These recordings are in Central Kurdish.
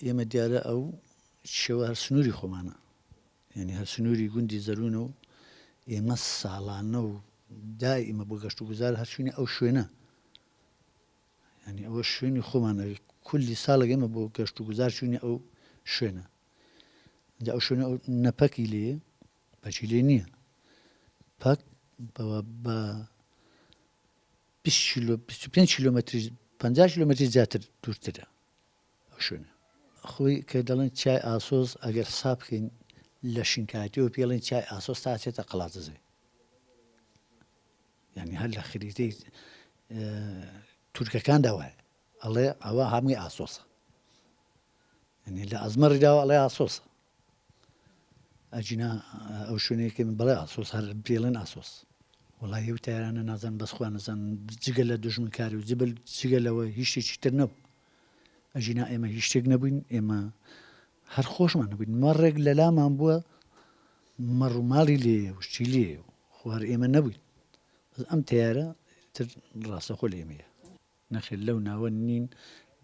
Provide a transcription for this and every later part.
ئێمە دیارە ئەو شێوە هەر سنووری خۆمانە یانی هەر سنووری گوندی زەروونە و ئێمە ساڵانە و دائیمە بۆ گەشت و گوزار هەر چووینە ئەو شوێنە. یانی ئەوە شوێنی خۆمانە کولی ساڵێک ئێمە بۆ گەشت و گوزار چووینە ئەو شوێنە. جا ئەو شوێنە نە پەکی لێیە پەکی لێ نییە. پەک بە 20 کیلۆ 25 کیلۆمەتری 50 کیلۆمەتری زیاتر دوورترە. ئەو شوێنە. خۆی کە دەڵێن چیای ئاسۆس ئەگەر حساب بکەین لە شینکایەتیەوە پێڵێن چیای ئاسۆس تا ئەچێتە قەڵادزێ یعنی هەر لە خریتەی تورکەکاندا وایە ئەڵێ ئەوە هەمووی ئاسۆسە یعنی لە ئەزمەڕیداوە ئەڵێ ئاسۆسە ئەگینا ئەو شوێنەی کە من بەڵێ ئاسۆس هەر پێڵێن ئاسۆس. وەڵاهی ئەو تەیارانە نازانم بەس خوا نەزانن جگە لە دوژمنکاری و جبل جگە لەوە هیچ شتێکی تر نەبوو ئەگینا ئێمە هیچ شتێک نەبووین ئێمە هەر خۆشمان نەبووین مەڕێک لەلامان بووە مەڕ و ماڵی لێیە و شتی لێیە و خۆ هەر ئێمە نەبووین بەس ئەم تەیارە تر ڕاستەخۆ لە ئێمەیە. نەخێر لەو ناوە نین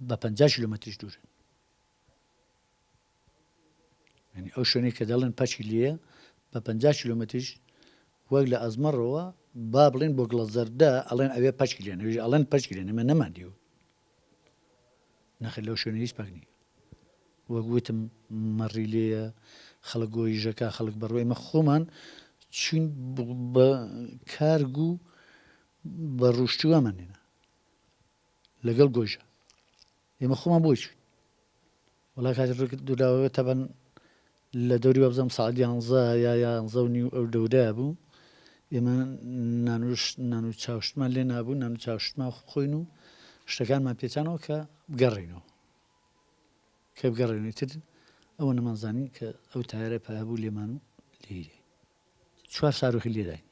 بە 50 کیلۆمەتریش دوورن. یانی ئەو شوێنەی کە دەڵێن پەکی لێیە بە 50 کیلۆمەتریش وەک لە ئەزمەڕەوە با بڵێن بۆ گڵە زەردە ئەڵێن ئەوێ پەکی لێن ئەویش ئەڵێن پەکی لێن ئێمە نەمان دیوە نەخێر لەو شوێنە هیچ پەک نییە وەک وتم مەڕی لێیە خەڵک گۆیژەکە خەڵک بەڕۆ ئێمە خۆمان چوین بە کارگ و بە ڕوشتووامان نێنا لەگەڵ گۆیژە ئێمە خۆمان بۆی چوین وەڵا کاتی ڕێکرد دوراوەوە تەبەن لە دەوری وابزانم ساعت یانزە یا یانزە و نیو ئەو دەورە بوو ئێمە نانوش نان و چاوشتمان لێ نابوو نان و چاوشتمان بخۆین و شتەکانمان پێچانەوە کە بگەڕێینەوە کە بگەڕێنەوە تر ئەوە نەمانزانی کە ئەو تایرە پا بوو لێمان و لێی چوار ساروخی لێداین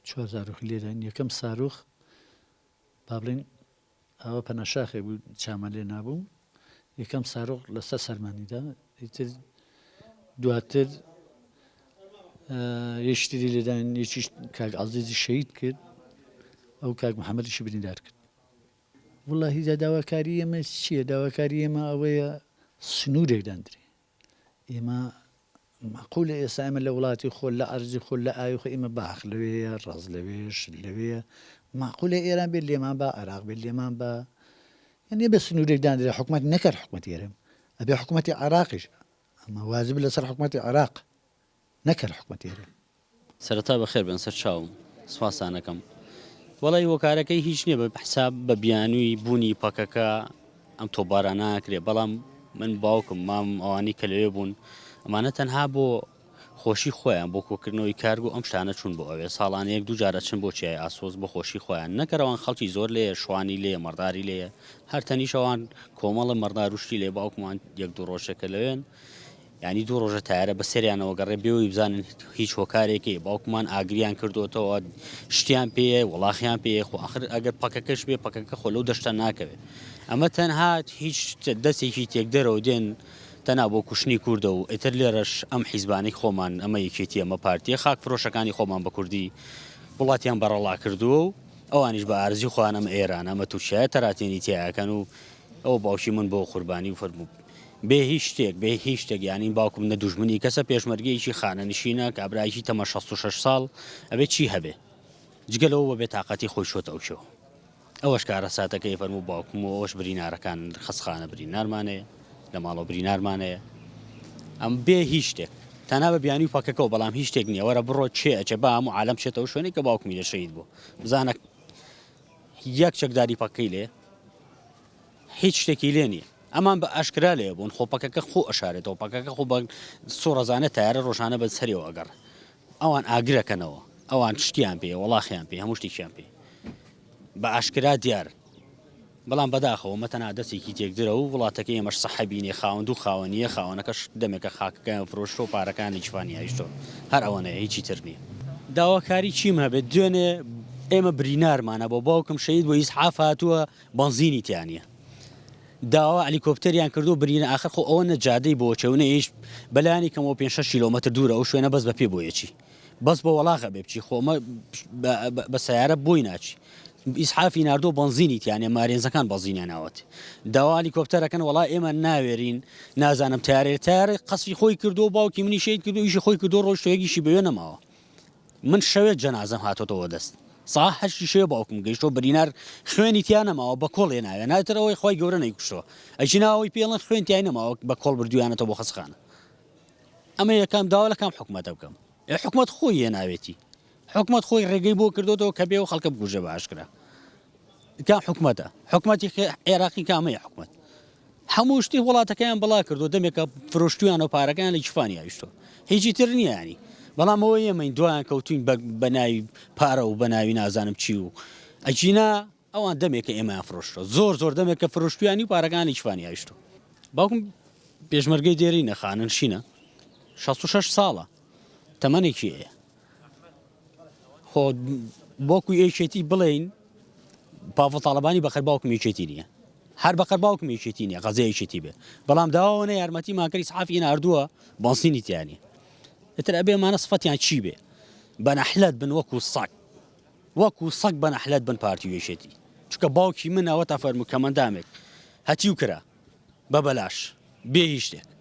چوار ساروخی لێداین یەکەم ساروخ با بڵێن ئاوا پەنا شاخێک بوو چامان لێ نابوو یەکەم سارۆق لەسەر سەرمانیدا ئیتر دواتر یەکتری لێدان یەکیش کاک عەزیزی شەهید کرد ئەو کاک محەممەدیشی بریندار کرد وڵی هیچ داواکاری ئێمە چییە داواکاری ئێمە ئەوەیە سنوورێک داندرێ ئێمە مەعقولە ئێستا ئێمە لە وڵاتی خۆ لە ئەرزی خۆ لە ئاوی خۆ ئێمە باخ لەوێیە ڕەز لەوێ شت لەوێیە مەعقولە ئێران بێت لێمان با عێراق بێت لێمان با یعنی بە سنوورێک داندرێ حکومەت نەکەر حکومەتی هەرێم ئەبێ حکومەتی عێراقیش ئەمە واجب لەسەر حکومەتی عێراق نەکەر حکومەتی هەرێم. سەرەتا بەخێر بێن سەر چاوم سوپاستان ئەکەم وەڵی هۆکارەکەی هیچ نییە بە حساب بە بیانووی بوونی پەکەکە ئەم تۆپبارانە ئەکرێ بەڵام من باوکم مام ئەوانەی کە لەوێ بوون ئەمانە تەنها بۆ خۆشی خۆیان بۆ کۆکردنەوەی کارگ و ئەم شتانە چوون بۆ ئەوێ ساڵانە یەک دوو جارە چن بۆ چیای ئاسۆس بۆ خۆشی خۆیان نەکەرەوان خەڵکی زۆر لێیە شوانی لێیە مەڕداری لێیە هەر تەنیشەوان کۆمەڵە مەڕدار و شتی لێ باوکمان یەک دوو ڕۆژێکە لەوێن یانی دوو ڕۆژە تایەرە بەسەریانەوە گەڕێ بێوەی بزانن هیچ هۆکارێکی باوکمان ئاگریان کردوتەوە شتیان پێیە وڵاخیان پێیە خۆ ئاخر ئەگەر پەکەکەش بێ پەکەکە خۆ لەو دەشتە ناکەوێت ئەمە تەنها هیچ دەستێکی تێکدەرەوە دێن تەنها بۆ کوشتنی کوردە و ئیتر لێرەش ئەم حیزبانەی خۆمان ئەمە یەکێتی ئەمە پارتیە خاک فرۆشەکانی خۆمان بە کوردی وڵاتیان بەڕەڵا کردووە و ئەوانیش بە ئارزی خۆیان ئەمە ئێران ئەمە تورکیایە تەراتێنی تیاکەن و ئەوە باوکی من بۆ قوربانی و فەرموو بێ هیچ شتێک بێ هیچ شتێک یانی باوکم نە دوژمنی کەسە پێشمەرگەیەکی خانەنشینە کابرایەکی تەمە 66 ساڵ ئەبێ چی هەبێ جگە لەوە بە بێتاقەتی خۆی چۆتە ئەو کێوە ئەوەش کارەساتەکەی فەرموو باوکم و ئەوەش برینارەکان خەسخانە برینارمانەیە لە ماڵەوە برینارمانەیە ئەم بێ هیچ شتێک تەنها بە بیانی و پەکەکەەوە بەڵام هیچ شتێک نییە وەرە بڕۆ چێ ئەچێ با هەموو عالم چێتەوە شوێنێک کە باوکمی لە شەهید بوو بزانە یەک چەکداری پەکەی لێ هیچ شتێکی لێ نییە ئەمان بە ئاشکرا لێ بوون خۆ پەکەکە خۆ ئەشارێتەوە پەکەکە خۆ بە سوڕەزانە تایرە ڕۆژانە بە سەرەوە ئەگەڕ ئەوان ئاگرەکەنەوە ئەوان شتیان پێ وەڵاخیان پێ هەموو شتێکیان پێ بە ئاشکرا دیار بەڵام بەداخەوە مە تەنها دەستێکی تێکدرە و وڵاتەکەی ئێمەش سەحەبینێ خاوەن دوو خاوەنیە خاوەنەکەش دەمێکە خاکەکەیان فرۆشتوە پارەکانی جفانی هایشتوە هەر ئەوەنەیە هیچی تر نیە. داواکاری چیم هەبێت دوێنێ ئێمە برینارمانە بۆ باوکم شەهید بوو ئیسعاف هاتووە بەنزینی تیا نیە داوا ئەلیکۆپتەریان کردو برینە ئاخر خۆ ئەوە نە جادەی بۆ چێ و نە هیچ بەلایانی کەمەوە پێ شەش کیلۆمەتر دوورە ئەو شوێنە بەس بە پێ بۆیەچی بەس بۆ وەڵاغە بێ بچی خۆ ئەمە بە سەیارە بۆی ناچی. ئیسعافی ناردووە بەنزینی تیا نیە مارێنزەکان بەنزینیان ناوەت داوا هەلیکۆپتەرەکەن وەڵا ئێمە ناوێرین نازانم تارێ تارێ قەسفی خۆی کردو باوکی منی شەید کردو ئیشی خۆی کردو ڕۆشتۆ یەکیشی بەوێ نەماوە من شەوێ جەنازەم هاتۆتەوە دەست سا هەشتی شەوێ باوکم گەیشتۆ برینار خوێنی تیا نەماوە بە کۆڵ هێناوێ ناتر ئەوەی خۆی گەورە نەیکوشتەوە ئەجینا ئەوەی پێڵن خوێن تیای نەماوە بە کۆڵ بردویانەتەوە بۆ خەسخانە ئەمە یەکەم داوا لە کام حکومەتە بکەم ئێ حکومەت خۆی هێناوێتی حکومەت خۆی ڕێگەی بۆ کردوتەوە کە بێ و خەڵکە بکوژێ بە ئاشکرا کام حکومەتە حکومەتی عێراقی کامەیە حکومەت هەموو شتی وڵاتەکەیان بڵا کردو دەمێکە فرۆشتویان و پارەکەیان لە کیفانی هاویشتوە هیچی تر نییە ینی بەڵام ئەوە ئێمەین دوایان کەوتوین بە ناوی پارە و بە ناوی نازانم چی و ئەگینا ئەوان دەمێکە ئێمەیان فرۆشتوە زۆر زۆر دەمێکە فرۆشتویانی و پارەکانی کیفانی هاویشتوە باوکم پێشمەرگەی دێرینە خانەنشینە 66 ساڵە تەمەنێکی هەیە خۆ بۆکو یەکێتی بڵێین پاڤڵ تاڵەبانی بەقەر باوکم یەکێتی نییە هەر بەقەر باوکم یەکێتی نییە غەزە یەکێتی بێ بەڵام داواوەنە یارمەتی ماکەری سعافی ناردووە بەنزینی تیانە ئیتر ئەبێ مانە سفەتیان چی بێ بەنەحلەت بن وەکو سەگ وەکو سەگ بەنەحلەت بن پارتی و یەکێتی چونکە باوکی من ئەوە تا فەرموو کەمەندامێک هەتیو کرا بە بەلاش بێ هیچ شتێک.